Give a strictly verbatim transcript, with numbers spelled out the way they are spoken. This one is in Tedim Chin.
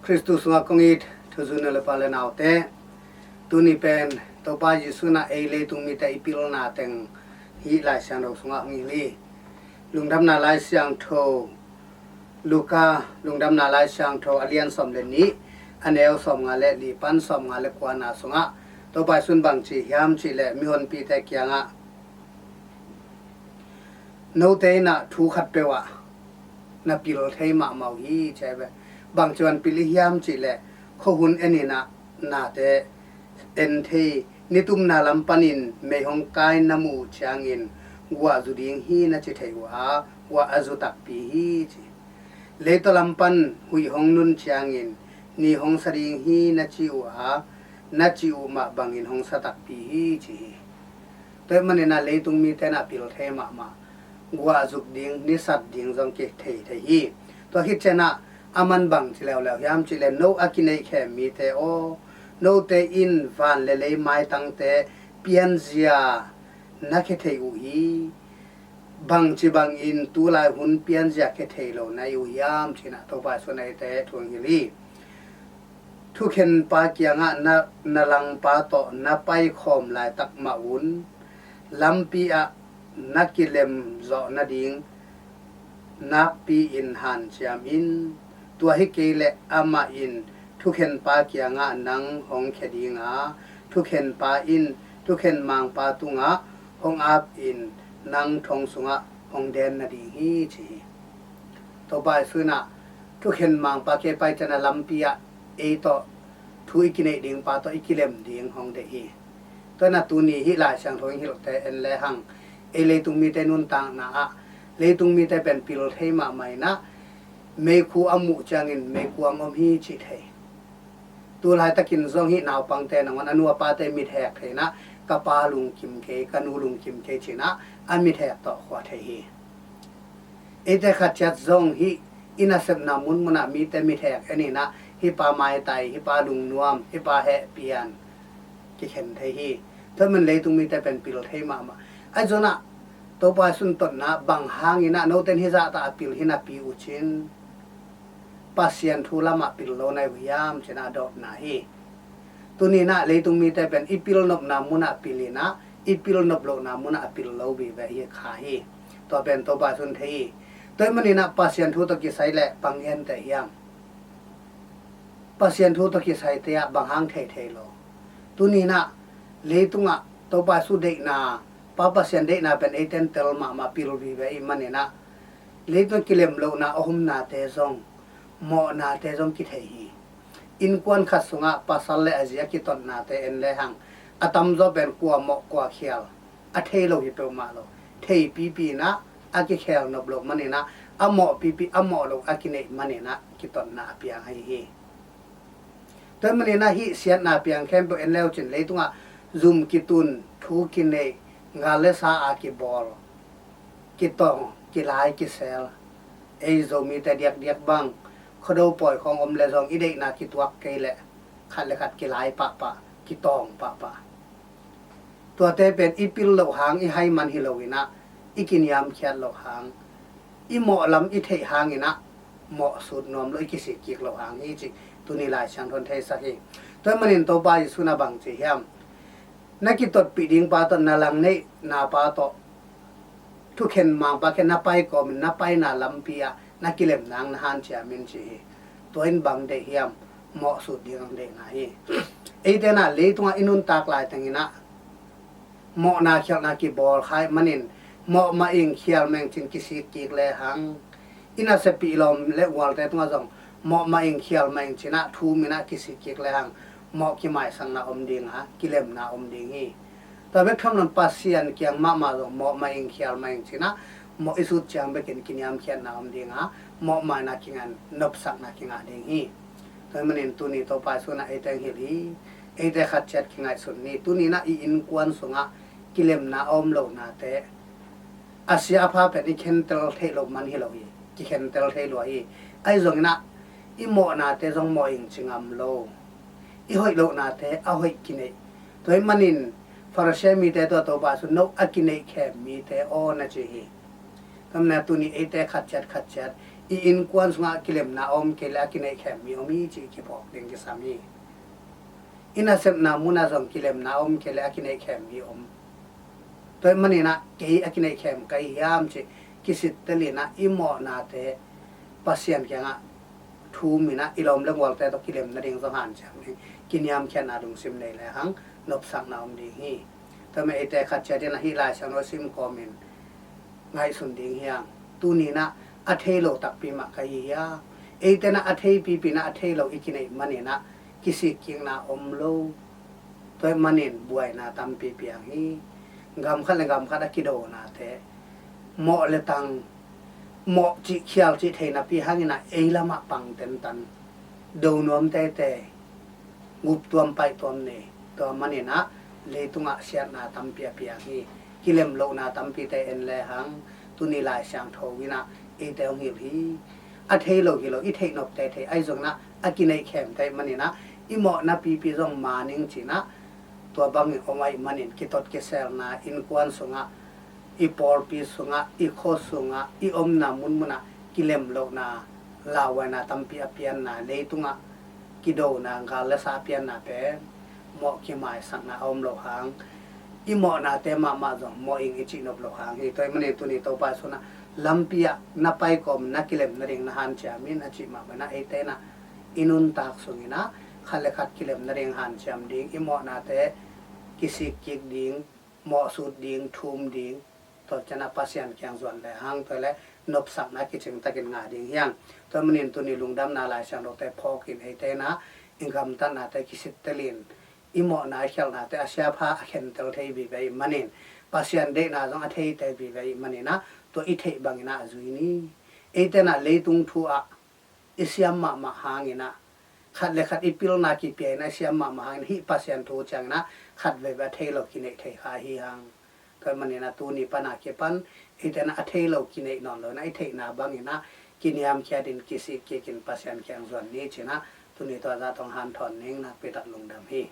Khristu sungah kong it thuzu nu le pa le naute, tuni pen Topa Jesu in ah ei leitung mite i pilna teng hih Lai Siangtho sungah hong hilh hi. Lungdamna Lai Siangtho, Luka Lungdamna Lai Siangtho a lian sawm le nih, a neu sawmnga le li pan sawmnga le kuana sungah Topa Jesu in bang ci hiam cih leh mihonpite kiangah, note in ah thu khat peuh ah na pil thei mahmah uh hi, ci hi ve. Bang ci ban pil i hiam cih leh khuahun en in ah nate en thei, nitumna lam panin mei hong kai na muh uh ciangin guah zu ding hi na ci thei uh a, guah a zu takpi hi ci. Leitaw lam pan huih hong nun ciangin ni hong sa ding hi na ci uh a, na cih uh mah bangin hong sa takpi hi ci hi. Tua ahih manin ah leitung mite in ah pil thei mahmah, guah zuk ding, ni sat ding zong kithei thei hi. Tua khit ciangin ah aman bang ci leuleu hiam cih leh, no a kineih khem mite aw, note in van le lei maitangte pianzia na khia thei uh hi. Bang ci bangin tu lai hun pianzia khia thei lo na hi uh hiam ci-in ah Topa Jesu in eite thu hong hilh hi. Thukhenpa kiangah na, na langpa tawh na paikhawm laitak mah un lampi ah na kilem zawh nading nakpi-in hanciam in. Tua hi kei leh amah in thukhenpa kiangah nang hong khia ding a, thukhenpa in thukhen mangpa tungah hong ap-in nang thong sungah hong den nading hi ci hi. Topa Jesu in ah thukhen mangpa kiang pai ciangin ah lampi ah ei tawh thu i kineih dingpa tawh i kilem ding hong deih hi. Tua ahih manin ah tuni hih Lai Siangtho in hilhte en lehang, ei leitung mite nuntakna ah leitung mite pen pil thei mahmah in ah meikhu a muh ciangin meikhu ah om hi cih thei. Tu laitakin zong hih naupangte nangawn a nu a pate mithek thei in ah, ka pa lungkim kei, ka nu lungkim kei ci-in ah a mithek tawh khua thei hi. Eite khat ciat zong hih i nasepna munmun ah mite mithek en in ah, hih pa maitai, hih pa lungnuam, hih pa heh pian kikhen thei hi. Tua ahih manin leitung mite pen pil thei mahmah. Ahi zongin ah Topa Jesu in totna bang hangin ah note in hih zahta a pil hi napi uh cin, Pasian thu lamah pil lo na hi uh hiam ci-in ah a dawtna hi. Tuni in ah leitung mite pen i pil nopna munah pil in ah, i pil nop lohna munah a pil lo vive hi kha hi. Tua pen Topa Jesu in thei hi. Tua ahih manin ah Pasian thu tawh kisai leh bang genteh hiam? Pasian thu tawh kisaite ah bang hang thei thei lo? Tuni in ah leitungah Topa Jesu deihna, Pa Pasian deihna pen eite in tel mahmah, pil vive i hih manin ah leitung kilem lohna a omnate zong, mawhnate zong kithei hi. Innkuan khat sungah pasal le a zi a kitotnate en lehang, a tamzaw pen kua mawh kua khial a thei lo hi peuhmah lo. Thei pipi in ah a kikhel nop loh manin ah, a mawh pipi, a mawh lo a kineih manin ah kitotna a piang ahi hi. Tua ahih manin ah hih siatna piang khempeuh en le uh cin, leitungah zum kitun, thu kineih, gal le sa a kibawl, kitawng, kilai, kisel. Ei Zomite diakdiak bang, Khuado pawi khawng om le zong i deihna kituak kei leh khat le khat kilai pahpah, kitawng pahpah. Tuate pen i pil loh hang, i hai man hi lo in ah, i kiniamkhiat loh hang, i mawh lam i theih hangin ah mawh sut nuam lo, i kisik kik loh hang hi cih tuni Lai Siangtho in theisak hi. Tua ahih manin Topa Jesu in ah bang ci hiam? Na kitotpih dingpa tawh, na langneihna pa tawh, thukhen mangpa kiang na pai kawmin na paina lampi ah na kilem nang na hanciam in ci hi. Tua in bang deih hiam? Mawh sut ding hong deihna hi. Eite in ah leitungah i nuntak laiteng in ah mawhna khialhna kibawl kha ahih manin, mawh mah ing khial mah ing ci-in kisik kik lehang, i naseppih lawm le gualte tungah zong mawh mah ing khial mah ing ci-in ah thum in ah kisik kik lehang, mawh kimaisakna om ding a, kilemna om ding hi. Tua bek tham loin Pasian kiang mahmah zong mawh mah ing khial mah ing ci-in ah, mawh i sut ciang bekin kiniamkhiatna om ding a, mawh maina kingah, nopsakna kingah ding hi. Tua ahih manin tuni Topa Jesu in ah eite hong hilh hi. Eite khat ciat kingaihsun ni. Tuni in ah i innkuan sungah kilemna a om lohnate, a sia a pha pen i khentel theih loh man hi lo hi. Kikhentel thei lua hi. Ahi zongin ah i mawhnate zong mawh ing ci ngam lo. I hoih lohnate a hoih kineih. Tua ahih manin Pharisee mite tawh Topa Jesu in, no a kineih khem mite aw, na ci hi. Tua ahih manin ah tuni eite khat ciat khat ciat i innkuan sungah kilemna a om kei le a kineihkhem mi om hi cih kiphawk ding kisam hi. I nasepna munah zong kilemna a om kei le a kineihkhem mi om. Tua ahih maninah kei a kineihkhem ka hi hiam cih kisittelinah i mawhnate Pasian kiangah thuminah i lawm le gualte tawh kilem nading zong hanciam ding, kiniamkhiatna lungsim nei lehang nopsakna om ding hi. Tua mah eite khat ciatinah hih Lai Siangtho sim kawmin ngaihsun ding hiang. Tuninah a thei lo takpi mah ka hi hiam? Eitenah a thei pipinah a thei lo i kineih maninah kisikkikna om lo. Tua ahih manin buaina tampi piang hi. Gam khat le gam khat a kidonate mawh le tang, mawh cih khial cih thei napi hanginah ei lamah pang tentan do nuam teitei, gup tuam paih tuam nei. Tua maninah leitungah siatna tampi a piang hi. Kilem lohna tampite en lehang tuni Lai Siangtho inah eite hong hilh hi. A thei lo hi lo, i theih nopte thei, ahi zonginah a kineihkhemte ahih maninah i mawhna pipi zong maning cinah tua bangin om ahih manin kitot kiselna, innkuan sungah, i pawlpi sungah, i khua sungah, i omna munmunah kilem lohna, lauhuaina tampi a pianna, leitungah kidona, gal le sa a pianna pen mawh kimaisakna a om loh hang, i mawhnate mahmah zong mawh ing i cih nop loh hang hi. Tua ahih manin tuni Topa Jesu inah lampi ah na pai kawm na kilem nading na hanciam in a cih mahmah inah eite inah i nuntak sunginah khat le khat kilem nading hanciam ding, i mawhnate kisikkik ding, mawhsut ding, thum ding, tua cianah Pasian kiang zuan lehang tua le nopsakna kicingtakin ngah ding hiang. Tua manin tuni lungdamna Lai Siangthote phawkin eite inah i gamtatnate kisittelin, i mawhna i khialhnate a siapha a khentel thei vive ahih manin, Pasian deihna zong a theite vive ahih maninah tua i theih banginah zui ni. Eite inah leitung thu ah i siam mahmah hanginah, khat le khat i pilna kipia inah i siam mahmah hanginah hih Pasian thu cianginah khat veve a thei lo kineih thei kha hi hang. Tua ahih maninah tuni pana kipan eite inah a thei lo kineih nawn lo inah i theihna banginah kiniamkhiatin kisikkikin Pasian kiang zuan ni cinah tuni tua zah tawh hong hanthawn ning. Nakpi tak lungdam hi.